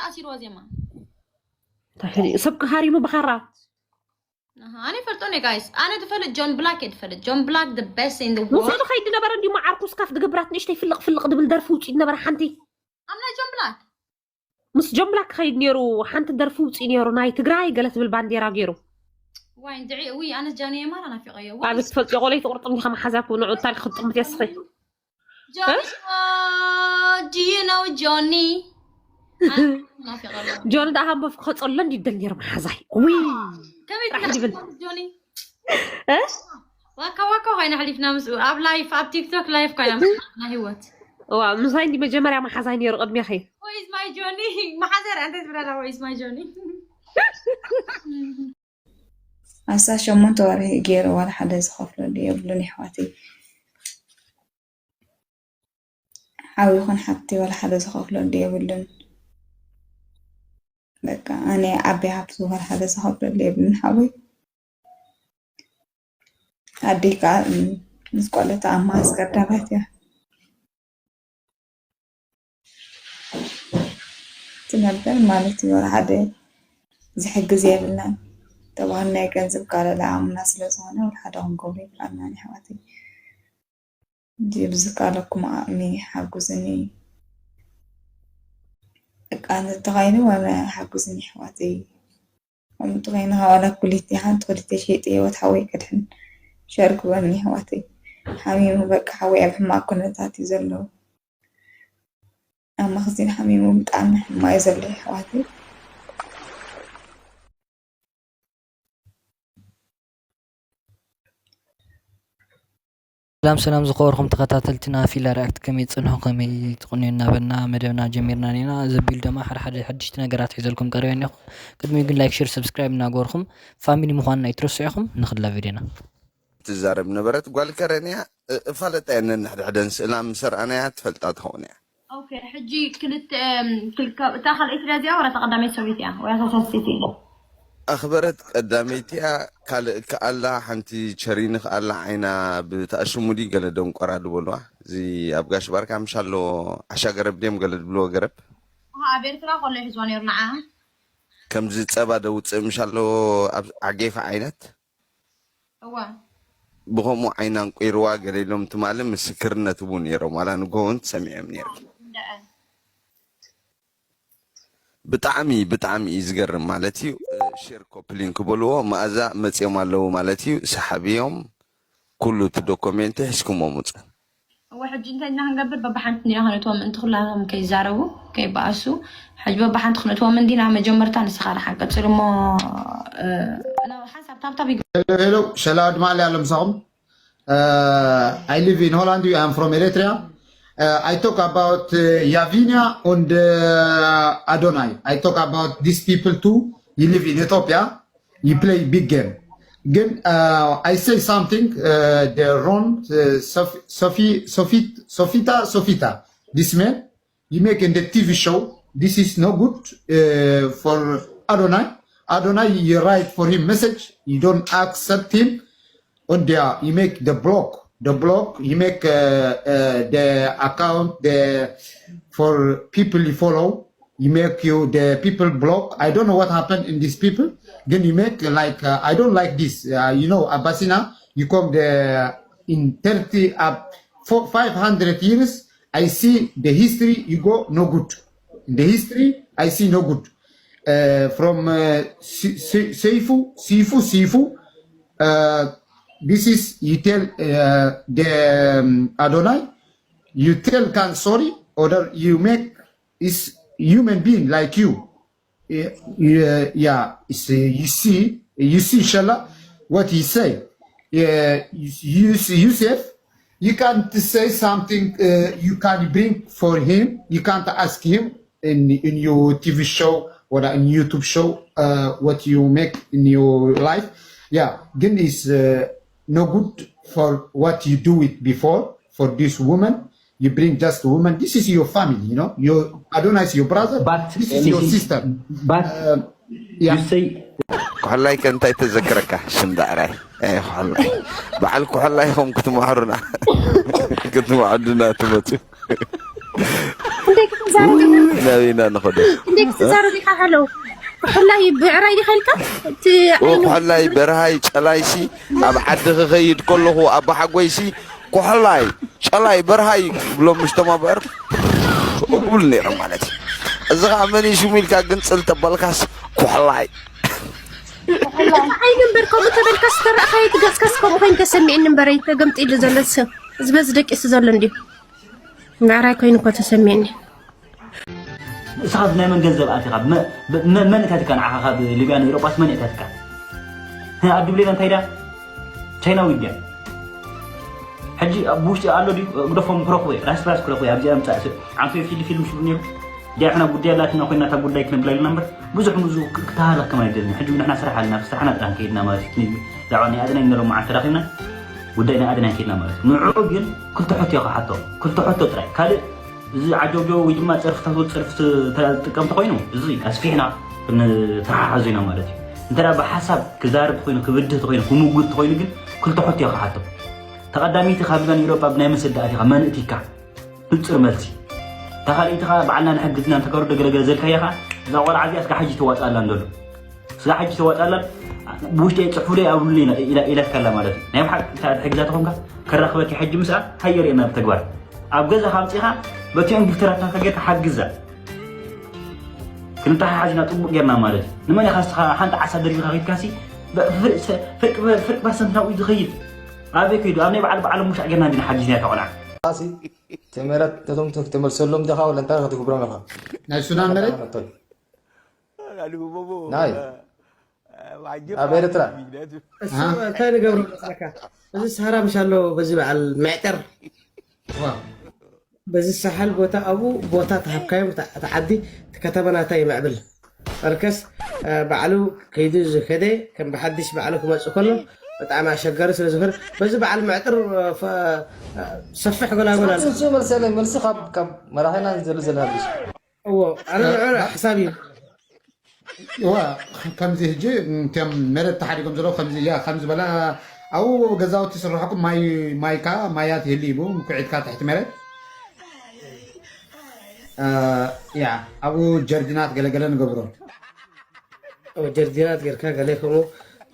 ኣሲርዋ ዜማ። ሰብ ሃሪሙ ብኻራ ኣነ ፈልጦ ነ ጋይስ ኣነ ትፈልጥ ጆን ብላክ እየ ትፈልጥ ጆን ብላክ the best in the world። ከይድ ነበረ እንዲ ዓርኩ ስካፍ ዝገብራት ንእሽተይ ፍልቕ ፍልቕ ድብል ደርፊ ውፅኢት ነበረ ሓንቲ ኣምና ጆን ብላክ ምስ ጆን ብላክ ክኸይድ ነይሩ። ሓንቲ ደርፊ ውፅኢ ነይሩ ናይ ትግራይ ገለ ትብል ባንዴራ ገይሩ። ዋይ እንድዒ ውይ ኣነስ ጃኒ የማራ ናፊቐዮ። ኣቤት ትፈልጥዮ ቆለይቲ ቁርጥም ዲኻ መሓዛኩ ንዑ ታሪክ ክትጥምት የስኺ ጆኒ ኦ፣ do you know ጆኒ? ናፊቐሎ። ጆን ደኣ ሃምቦ ክኸፀሎ እንዲ ደል ነይሩ መሓዛይ ውይ ከመይ ጥራሕ ይብል። ጆኒ? እ? ዋካ ዋካ ኮይና ሓሊፍና ምስ ኣብ ላይፍ ኣብ ቲክቶክ ላይፍ ኮይና ምስ ናይ ህይወት ዋ ምሳይ እንዲ መጀመርያ መሓዛይ ነይሩ ቅድሜኺ። Where is my ጆኒ? መሓዘር እንታይ ትብላላ? Where is my ጆኒ? ኣሳ ሸሞንተ ወርሒ ገይሩ ዋላ ሓደ ዝኸፍለሉ የብሉን የሕዋተይ። ሓው ይኹን ሓብቲ ዋላ ሓደ ዝኸፍለሉ የብሉን። በቃ ኣነ ዓቢ ሃብቲ ዋላ ሓደ ዝኸፍለሉ የብሉን ሓወይ። ኣደይ ከዓ ምስ ቆለታ ኣብ ማእስከር ዳባት እያ ትነብር ማለት እዩ። ዋላ ሓደ ዝሕግዝ የብልናን። ተባህል ናይ ገንዘብ ካለላ ኣምና ስለ ዝኾነ ዋላ ሓደ ክንገብሮ ይከኣልናን የሕዋተይ። እንጂ ብዝከኣለኩም ዓቕሚ ሓጉዝኒ። በቃ እንተኾይኑ ዋላ ሓጉዝኒ ኣሕዋተይ። ከምኡ እንተኾይኑ ዋላ ኩሊት ሓንቲ ኩሊት ሸይጠ ህይወት ሓወይ ከድሕን ሸር ግበርኒ ኣሕዋተይ። ሓሚሙ በቃ ሓወይ ኣብ ሕማቕ ኩነታት እዩ ዘሎ። ኣብ መኽዚን ሓሚሙ ብጣዕሚ ሕማቕ እዩ ዘሎ ኣሕዋተይ። ሰላም ሰላም ዝኸበርኩም ተኸታተልትና ፊላ ሪኣክት ከመይ ትፅንሑ ከመይ ትቕንዩ እናበልና መደብና ጀሚርና ኔና ዘቢሉ ድማ ሓደ ሓደ ሓድሽቲ ነገራት ሒዘልኩም ቀሪበ እኒኹ። ቅድሚኡ ግን ላይክ ሼር ሰብስክራይብ እናገበርኩም ፋሚሊ ምዃንና ኣይትረስዑ ኢኹም። ንኽላ ቪድዮና ትዛረብ ነበረት ጓል ከረንያ እፋለጣ እየን ነንሕድሕደን ስእላ ምስ ረኣናያ ትፈልጣ ትኸውን እያ። ኦኬ ሕጂ ክልተ እታ ካልኣይቲ ድያ እዚኣ ወላ እታ ቀዳመይቲ ሰበይቲ እያ ወይ ኣሳሳሲቲ ኣኽበረት ቀዳመይቲ እያ። ካልእ ከኣላ ሓንቲ ቸሪኒ ከኣላ ዓይና ብተኣሽሙ ድዩ ገለ ደንቆራ ዝበልዋ እዚ ኣብ ጋሽ ባርካ ምሻሎ ዓሻ ገረብ ድዮም ገለ ዝብልዎ ገረብ ኣብ ኤርትራ ከሎ ይሕዝዋ ነይሩ ንዓ ከምዚ ጸባ ደውፅእ ምሻሎ ኣብ ዓጌፋ ዓይነት እዋ ብኸምኡ ዓይና እንቁይርዋ ገለ ኢሎም ትማሊ ምስክርነት እውን ነይሮም ዋላ ንጎ እውን ትሰሚዖም ነይሮም። እንደዐ ብጣዕሚ ብጣዕሚ እዩ ዝገርም ማለት እዩ። ሼር ኮፕሊን ክበልዎ መኣዛ መፅኦም ኣለዉ ማለት እዩ። ሰሓብዮም ኩሉ እቲ ዶኮሜንት ሒዝኩሞ ምፁ። እወ ሕጂ እንታይ ኢና ክንገብር በብሓንቲ ኒና ከነእትዎም ምእንቲ ኩላቶም ከይዛረቡ ከይበኣሱ ሕጂ በብሓንቲ ክንእትዎም እንዲና መጀመርታ ንስኻ ንሓን ቀፅል እሞ እ፣ ናብ ሓንሳብ ታብታብ ይግ Hello, hello. Shalad Mali Alam Saum. Uh, I live in Holland. I'm from Eritrea. Uh, I talk about uh, Yavinia and uh, Adonai. I talk about these people too. You live in Ethiopia. You play big game. Again, uh, I say something. Uh, the Ron, uh, Sof- Sophie, Sophie, Sofita, Sofita. This man, you make in the T V show. This is no good uh, for Adonai. Adonai, you write for him message. You don't accept him. On there, you make the block. The block, you make uh, uh, the account the for people you follow. You make you the people block. I don't know what happened in these people. Then you make like uh, I don't like this. Uh, you know, Abbasina, you come the in thirty up for five hundred years. I see the history you go no good. In the history, I see no good. Uh, from uh, Si- Si- Seifu, Sifu, Sifu. Uh, this is you tell uh, the um, Adonai, you tell can sorry, or you make is human being like you. Yeah, yeah, yeah. It's, uh, you see, you see, Shala, what he say. Yeah, you, you see, Yusuf, you can't say something uh, you can bring for him. You can't ask him in in your T V show or in YouTube show uh, what you make in your life. Yeah, then it's uh, no good for what you do it before for this woman. You bring just woman. This is your family, you know. Your Adonai is your brother. But This is your listen, sister. But Uh, yeah. You say ኩሕላይ ከ እንታይ ተዘክረካ? ሽም ዳዕራይ። ኤ፣ ኩሕላይ በዓል ኩሕላይ ኢኹም ክትመሕሩና ክትመዓዱና ትመፁ። ናበይና ንኸዶ? እንዴ ክትዛረብ ኢኻ? ሃለው፣ ኩሕላይ ብዕራይ ዲኻ ኢልካ? እቲ ኦ ዓይኑ ኩሕላይ በርሃይ ጨላይሲ ኣብ ዓዲ ክኸይድ ከለኹ ኣቦሓጎይሲ ኩሕላይ ጨላይ በርሃይ ብሎም ምሽቶም ኣብዕር እብሉ ነይሮም ማለት እዩ። እዚ ኸዓ መን እዩ ሽሙ ኢልካ ግንፅል ተበልካስ ኩሕላይ። ኣይግንበር ከምኡ ተበልካስ ተረእኻዮ ትገስከስ ከምኡ ኮይኑ ተሰሚዕኒ እምበር ተገምጢሉ ዘሎ ሰብ እዚ በዚ ደቂሱ ዘሎ እንዲዩ። ምዕራይ ኮይኑ እኮ ተሰሚዕኒ። ንስኻስ ናይ መን ገንዘብ ኣቲኻ? መ- መ- መን እታትካ ንዓኻ ካብ ሊብያ ንኤሮጳስ መን እታትካ? ኣብ ድብሌና እንታይ ዳ ቻይናዊ ድያ? ሕጂ ኣብ ውሽጢ ኣሎ ድዩ? ግደፎም ክረኽቦ እየ። ራስ ራስ ክረኽቦ እየ። ኣብዚኣ ምጻእ ስ- ዓንቶ ፊልም ፊልም ሽቡ ነይሩ። ዲያሕና ጉዳይ ኣላትና ኮይና እታ ጉዳይ ክነብላ ኢልና እምበር ብዙሕ ምዙ ክተሃረኽ ከማ ይደልን። ሕጂ ንሕና ስራሕ ኣለና። ስራሕና ጥራን ከይድና ማለት እዩ። ብዛዕባ ናይ ኣድናይ ነሎም መዓልቲ ተራኺብና ጉዳይ ናይ ኣድናይ ከይድና ማለት እዩ። ንዕኡ ግን ክልተ ሕቶ እየ ክሓቶ። ክልተ ሕቶ ጥራይ። ካልእ እዚ ዓጀውጀው ወይ ድማ ጸርፍታት ወ ጸርፍ ትጥቀም ተኮይኑ እዚ ኣስፊሕና ክንተሓሓዙ ኢና ማለት እዩ። እንተ ደኣ ብሓሳብ ክዛረብ ተኮይኑ ክብድህ ተኮይኑ ክምጉት ተኮይኑ ግን ክልተ ሕቶ እየ ክሓቶ። ተቐዳሚቲ ካብ ሊባን ኢሮጳ ብናይ መን ስደት ኢኻ መን እቲካ? ንጹር መልሲ። እታ ካልኣይቲ ከኣ ባዕልና ንሕግዝ ኢና እንተ ከርዶ ገለገለ ዘልካያ ከኣ እዛ ቆልዓ እዚኣ ስጋ ሕጂ ተዋጽኣላ እንዶ ኣሎ። ስጋ ሕጂ ተዋጽኣላ ብውሽጢ ኣይጽሕፉለይ ኣብሉኒ ኢላ ኢላትካ ኣላ ማለት እዩ። ናይ ብሓቂ እታ ትሕግዛ ተኾንካ ከራኽበኪ ሕጂ ምስኣ ሃየ ርእየና ብተግባር። ኣብ ገዛኻ ኣምጺኻ በቲኦም ጊፍተራት ናትካ ጌርካ ሓግዛ። ክንተሓሓዝ ኢና ጽቡቕ ጌርና ማለት እዩ። ንመን ኢኻ ንስኻ ሓንቲ ዓሳ ደርቢኻ ኺድካሲ ፍርቂ ፐርሰንት ናብኡ እዩ ዝኸይድ። ኣበይ ከይዱ ኣብ ናይ በዓል በዓሎም ሙሻዕ ጌርና እንዲና ሓጊዝና እታ ቆልዓ። ሲ እቲ መሬት ነቶም ተመልሰሎም ዲኻ ወላ እንታይ ኢኻ ትገብሮም ኢኻ? ናይ ሱዳን መሬት ናይ ኣብ ኤርትራ እሱ እንታይ ንገብሮ መስለካ? እዚ ሰሃራ ምሽ ኣሎ በዚ በዓል መዕጠር ዋ በዚ ሰሓል ቦታ ኣብኡ ቦታ ተሃብካዮም እቲ ዓዲ እቲ ከተማ ናታ ይምዕብል። ርከስ ባዕሉ ከይዱ ዝኸደ ከም ብሓድሽ ባዕሉ ክመፅእ ከሎ ብጣዕሚ ኣሸጋሪ ስለ ዝኾነ በዚ በዓል መዕጥር ሰፍሕ ጎላጎል ኣሎ። ንሱ መልሰለይ መልሲ ካብ ካብ መራሒና ዘሉ ዘለ ሃብሽ እዎ ኣነ ንዑ ሓሳብ እዩ እዋ ከምዚ ሕጂ እቶም መሬት ተሓዲጎም ዘለዉ ከምዚ እያ ከምዚ በላ ኣብኡ ገዛውቲ ስርሕኩም ማይ ማይካ ማያት ይህሉ ይቡ ኩዒትካ ትሕቲ መሬት ያ ኣብኡ ጀርዲናት ገለገለ ንገብሮ ጀርዲናት ጌርካ ገለ ከምኡ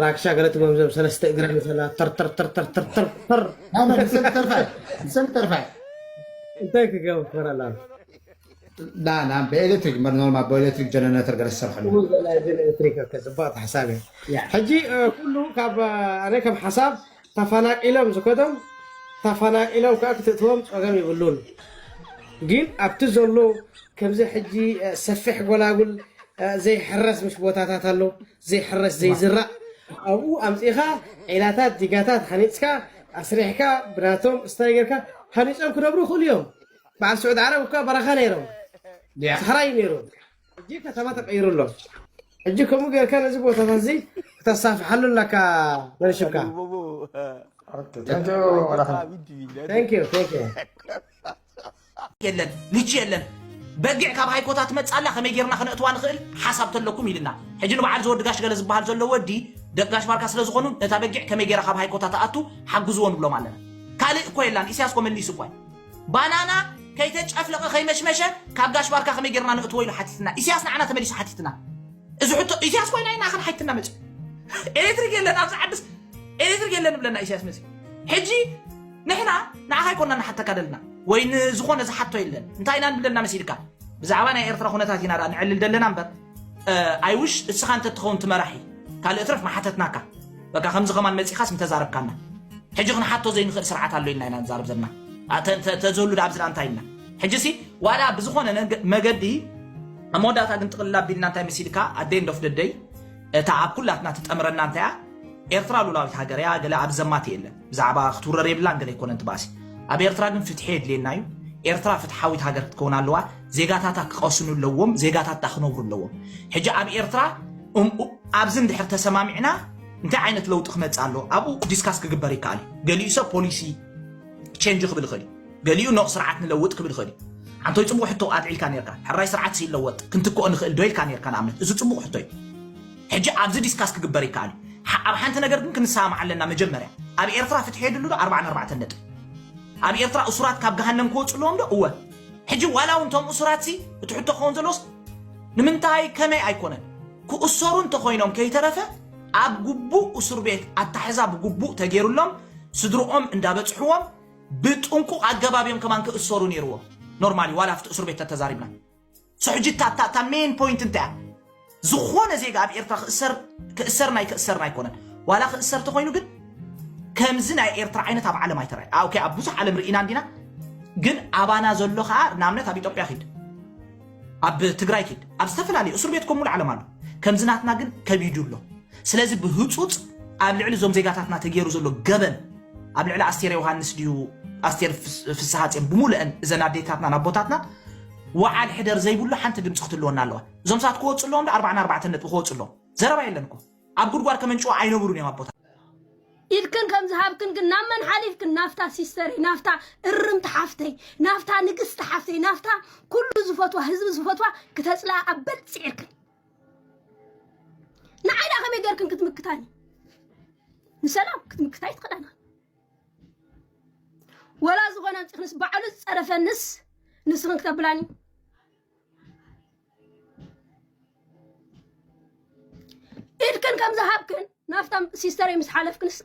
ራክሻ ገለ ትመምዘም ሰለስተ እግራ ንፈላ ተርተርተርተርተርተር ንሰብ ተርፋይ ንሰብ ተርፋይ እንታይ ክገብር ፈረላ ላ ላ ብኤሌክትሪክ በር ኖርማል ብኤሌክትሪክ ጀነሬተር ገለ ዝሰርሐሉ ኤሌክትሪክ ጽቡቅ ሓሳብ እዩ ሕጂ ኩሉ ካብ ኣነ ከም ሓሳብ ተፈናቂሎም ዝከዶም ተፈናቂሎም ከዓ ክትእትዎም ፀገም ይብሉን ግን ኣብቲ ዘሎ ከምዚ ሕጂ ሰፊሕ ጎላጉል ዘይሕረስ ምሽ ቦታታት ኣሎ ዘይሕረስ ዘይዝራእ ኣብኡ ኣምፂኻ ዒላታት ዲጋታት ሓኒፅካ ኣስሪሕካ ብናቶም ስታይ ጌርካ ሃኒፆም ክነብሩ ይኽእሉ እዮም በዓል ስዑድ ዓረብ እኳ በረኻ ነይሮም ሰሕራይ ነይሩ ሕጂ ከተማ ተቀይሩ ኣሎ ሕጂ ከምኡ ጌርካ ነዚ ቦታታት እዚ ክተሳፍሓሉ ኣለካ መን ሽምካ Thank you. Thank you, thank you. የለን ልቺ የለን በጊዕ ካብ ሃይኮታ ትመፅእ ኣላ ከመይ ጌርና ክነእትዋ ንኽእል ሓሳብ ተለኩም ኢልና ሕጂ ንበዓል ዝወዲ ጋሽ ገለ ዝበሃል ዘሎ ወዲ ደቂ ጋሽ ባርካ ስለ ዝኾኑ ነታ በጊዕ ከመይ ጌራ ካብ ሃይኮታ ትኣቱ ሓግዝዎ ንብሎም ኣለና ካልእ እኮ የላን ኢሳያስ ኮ መሊሱ እኳ ባናና ከይተጨፍለቐ ከይመሽመሸ ካብ ጋሽ ባርካ ከመይ ጌርና ነእትዎ ኢሉ ሓቲትና ኢሳያስ ንዓና ተመሊሱ ሓቲትና እዚ ሕቶ ኢሳያስ ኮይና ኢና ክንሓይትና መፅእ ኤሌክትሪክ የለን ኣብዚ ዓድስ ኤሌክትሪክ የለን ብለና ኢሳያስ መፅእ ሕጂ ንሕና ንዓኻ ኣይኮና ንሓተካ ደልና ወይ ንዝኾነ ዝሓቶ የለን እንታይ ኢና ንብለና መሲልካ ብዛዕባ ናይ ኤርትራ ኩነታት ኢና ዳ ንዕልል ደለና እምበር ኣይውሽ እስኻ እንተትኸውን ትመራሒ ካልእ ትረፍ መሓተትናካ በቃ ከምዚ ከማን መፂኻስ ምተዛረብካና ሕጂ ክንሓቶ ዘይንኽእል ስርዓት ኣሎ ኢልና ኢና ንዛረብ ዘለና ተዝህሉ ዳ ኣብዚ ዳ እንታይ ኢልና ሕጂ ሲ ዋላ ብዝኾነ መገዲ ኣብ መወዳእታ ግን ጥቕልል ኣቢልና እንታይ መሲልካ ኣደይ እንዶፍ ደደይ እታ ኣብ ኩላትና ትጠምረና እንታያ ኤርትራ ሉላዊት ሃገር እያ ገለ ኣብ ዘማት የለን ብዛዕባ ክትውረር የብላን ገለ ኣይኮነን ትባእሲ ኣብ ኤርትራ ግን ፍትሒ የድልየና እዩ ኤርትራ ፍትሓዊት ሃገር ክትከውን ኣለዋ ዜጋታታ ክቐስኑ ኣለዎም ዜጋታታ ክነብሩ ኣለዎም ሕጂ ኣብ ኤርትራ ኣብዚ እንድሕር ተሰማሚዕና እንታይ ዓይነት ለውጢ ክመፅእ ኣለዎ ኣብኡ ዲስካስ ክግበር ይከኣል እዩ ገሊኡ ሰብ ፖሊሲ ቸንጅ ክብል ይኽእል እዩ ገሊኡ ኖቕ ስርዓት ንለውጥ ክብል ይኽእል እዩ ኣንቶይ ፅቡቅ ሕቶ ኣልዒልካ ነርካ ሕራይ ስርዓት ይለወጥ ክንትክኦ ንኽእል ዶ ኢልካ ነርካ ንኣብነት እዚ ፅቡቅ ሕቶ እዩ ሕጂ ኣብዚ ዲስካስ ክግበር ይከኣል እዩ ኣብ ሓንቲ ነገር ግን ክንሰማማዕ ኣለና መጀመርያ ኣብ ኤርትራ ፍትሒ የድሉ ዶ ኣርባዓን ኣርባዕተን ነጥብ ኣብ ኤርትራ እሱራት ካብ ገሃነም ክወፁ ኣለዎም ዶ እወ ሕጂ ዋላ እውን እቶም እሱራት ሲ እቲ ሕቶ ክኸውን ዘለዎስ ንምንታይ ከመይ ኣይኮነን ክእሰሩ እንተኮይኖም ከይተረፈ ኣብ ግቡእ እስር ቤት ኣታሕዛ ብግቡእ ተገይሩሎም ስድርኦም እንዳበፅሕዎም ብጥንቁቕ ኣገባብ እዮም ከማን ክእሰሩ ነይርዎም። ኖርማሊ ዋላ ኣብቲ እስር ቤት ተተዛሪብና ሶ ሕጂ እታ እታ ሜን ፖይንት እንታይ እያ? ዝኾነ ዜጋ ኣብ ኤርትራ ክእሰር ክእሰር ናይ ክእሰር ኣይኮነን። ዋላ ክእሰር ተኮይኑ ግን ከምዚ ናይ ኤርትራ ዓይነት ኣብ ዓለም ኣይተራይ። ኦኬ ኣብ ብዙሕ ዓለም ርኢና እንዲና ግን ኣባና ዘሎ ከዓ ንኣብነት ኣብ ኢትዮጵያ ኪድ ኣብ ትግራይ ኪድ ኣብ ዝተፈላለዩ እስር ቤት ከም ሙሉ ዓለም ኣሎ። ከምዚ ናትና ግን ከቢዱ ኣሎ። ስለዚ ብህፁፅ ኣብ ልዕሊ እዞም ዜጋታትና ተገይሩ ዘሎ ገበን ኣብ ልዕሊ ኣስቴር ዮሃንስ ድዩ ኣስቴር ፍስ- ፍስሃፅዮን ብምሉአን እዘን ኣዴታትና ናብ ቦታትና ወዓል ሕደር ዘይብሉ ሓንቲ ድምፂ ክትልወና ኣለዋ። እዞም ሰባት ክወፁ ኣለዎም ዶ ኣርባዕን ኣርባዕተን ነጥቢ ክወፁ ኣለዎም። ዘረባ የለን እኮ ኣብ ጉድጓድ ከመንጭዋ ኣይነብሩን እዮም ኣቦታት። ኢድክን ከም ዝሃብክን ግን ናብ መን ሓሊፍክን? ናፍታ ሲስተረይ፣ ናፍታ እርምቲ ሓፍተይ፣ ናፍታ ንግስቲ ሓፍተይ፣ ናፍታ ኩሉ ዝፈትዋ ህዝቢ ዝፈትዋ ክተፅልኣ ኣብ በልፂዕርክን። ንዓይ ደኣ ከመይ ገርክን ክትምክታኒ? ንሰላም ክትምክታ ይትኽእላና። ወላ ዝኾነ ኣምፂኽንስ ባዕሉ ዝፀረፈንስ ንስኽን ክተብላኒ ኢድክን ከም ዝሃብክን ናፍታ ሲስተረይ ምስ ሓለፍክንስ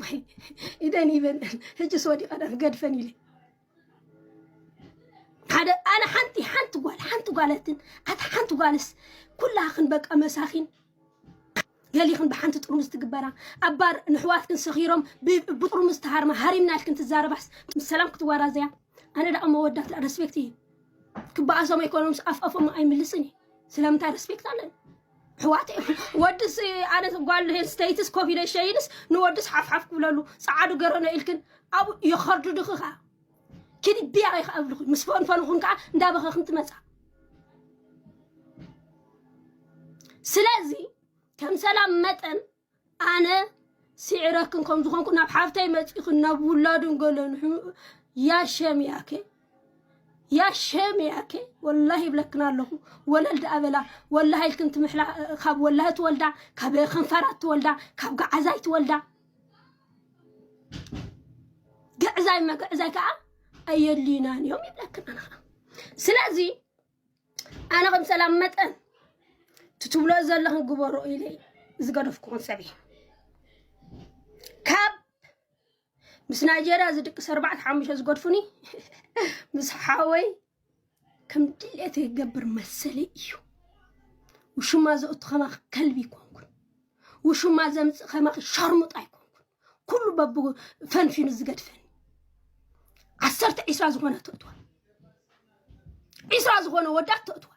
ኢደን ይበን ሕጅስ ወዲቐ ዶ ክገድፈን ኢለ ሓደ ኣነ ሓንቲ ሓንቲ ጓል ሓንቲ ጓለትን ኣቲ ሓንቲ ጓልስ ኩላኽን በቃ መሳኺን ገሊኽን ብሓንቲ ጥርሙዝ ትግበራ ኣብ ባር ንሕዋትክን ሰኺሮም ብ- ብጥርሙዝ ተሃርማ ሃሪምና ኢልክን ትዛረባስ ምስ ሰላም ክትዋራዘያ ኣነ ደኣ መወዳት ላ ረስፔክት እዩ ክበኣሶም ኣይኮኖምስ ኣፍ ኣፎም ኣይምልስን እዩ ስለምንታይ ረስፔክት ኣለን ኣሕዋት እዮም ወድስ ኣነ ጓል ሄን ስተይትስ ኮፍ ኢለ ሸይንስ ንወድስ ሓፍሓፍ ክብለሉ ፃዓዱ ገረኖ ኢልክን ኣብኡ የኸርድድኺ ከዓ ኪዲ ቢያ ኢኻ ኣብልኹ ምስ ፈንፈንኹን ከዓ እንዳበኸኽን ትመፃ ስለዚ ከም ሰላም መጠን ኣነ ስዒረክን ከም ዝኾንኩ ናብ ሓፍተይ መፂእኽን ናብ ውላዱን ገለንሑ ያሸም ያኬ ያሸም ያኬ ወላሂ ይብለክን ኣለኹ ወለል ደኣ በላ ወላሂ ኢልክን ትምሕላ ካብ ወላሂ ትወልዳ ካብ ከንፈራት ትወልዳ ካብ ገዓዛይ ትወልዳ ግዕዛይ መግዕዛይ ከዓ ኣየድልዩናን እዮም ይብለክን ኣነ ከዓ ስለዚ ኣነ ከም ሰላም መጠን ትትብሎ ዘለኽን ግበሮ ኢለ ዝገደፍኩኽን ሰብ እየ ካብ ምስ ናይጀርያ ዝድቅስ ኣርባዕተ ሓሙሽተ ዝገድፉኒ ምስ ሓወይ ከም ድሌተይ ይገብር መሰለይ እዩ ውሽማ ዘእቱ ከማኺ ከልቢ ይኮንኩን ውሽማ ዘምፅእ ከማኺ ሸርሙጥ ኣይኮንኩን ኩሉ በብ ፈንፊኑ ዝገድፈኒ ዓሰርተ ዒስራ ዝኾነ ተእትዋ ዒስራ ዝኾነ ወዳት ተእትዋ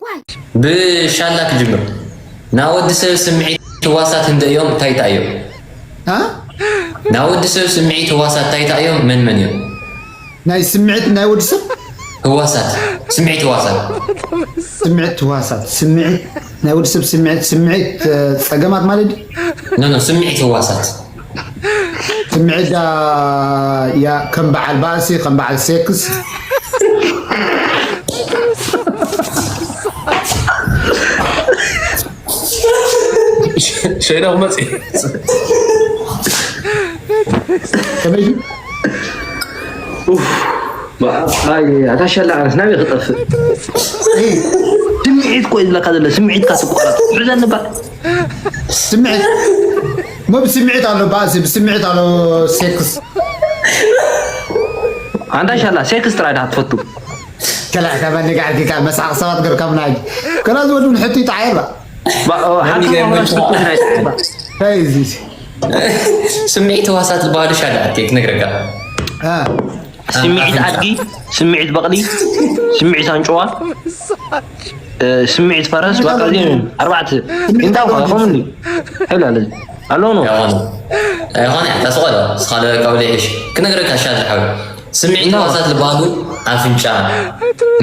ዋይ ብሻላ ክጅምር ናብ ወዲ ሰብ ስምዒት ህዋሳት ህንደ እዮም እንታይ እንታይ እዮም አ? ናብ ወዲ ሰብ ስምዒት ህዋሳት እንታይ እንታይ እዮም መን መን እዮም ናይ ስምዒት ናይ ወዲ ሰብ ህዋሳት ስምዒት ህዋሳት ስምዒት ህዋሳት ስምዒት ናይ ወዲ ሰብ ስምዒት ስምዒት እ፣ ፀገማት ማለት ድዩ? ኖ ኖ ስምዒት ህዋሳት ስምዒት ዳ ያ ከም በዓል ባእሲ ከም በዓል ሴክስ ሸይዳ ክመፅ ከመይ ድዩ? ኣታ ሸላ ዓረስ ናበይ ክጠፍእ ስምዒት ኮ ዝብለካ ዘሎ ስምዒትካ ትቋረጥ ሕዘኒ ባ ስምዒት ሞ ብስምዒት ኣሎ ባእሲ ብስምዒት ኣሎ ሴክስ ኣንታ ሻላ ሴክስ ጥራይ ዳ ትፈቱ ከላ ከመኒ ጋር ዲካ መስሓቅ ሰባት ገር ከም ናይ ከላ ዝወዱ ንሕቱ ይጣየር ባ ሓንቲ ይገርመካ። ማውራት ስጡት ናይ ከይ እዚ ስምዒት ህዋሳት ዝበሃሉ ሻዳ ኣትየ ክነግረካ አ ስምዒት ኣድጊ ስምዒት በቕሊ ስምዒት ኣንጭዋ እ፣ ስምዒት ፈረስ በቃ እዚኦም እዮም። ኣርባዕተ እንታይ ኳ ከምኒ ሄላ ኣለዚ ኣሎ ነው ይኾነ ይኾነ ተስቆሎ ስኻለ ቀብሊ ዕሽ ክነግረካ ሻዳ ሓዊ ስምዒት ህዋሳት ዝበሃሉ ኣፍንጫ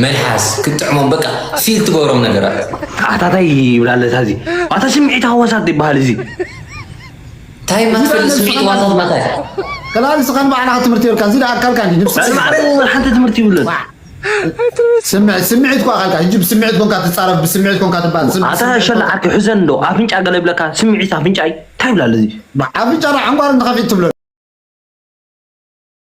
መልሓስ ክትጥዕሞም በቃ ፊል ትገብሮም ነገራት ኣታታይ ይብላለታ እዚ ኣታ ስምዒት ሃዋሳት ይበሃል እዚ እንታይ ማትፈልጥ ስምዒት ህዋሳት ማታይ ከላ ንስኻን ባዕላኻ ትምህርቲ የብልካ እዚ ደኣ ኣካልካ እንዲ ንብስ ባዕሉ ሓንቲ ትምህርቲ ይብለን ስምዒት ስምዒት ኳ ካልካ ሕጂ ብስምዒት ኮንካ ትጻረፍ ብስምዒት ኮንካ ትባል ስም- ኣታ ሸላ ዓርኪ ሕዘን እንዶ ኣፍንጫ ገለ ይብለካ ስምዒት ኣፍንጫ እንታይ ይብላል እዚ ኣፍንጫ ዶ ዓንጓር እንተኸፊት ትብሎ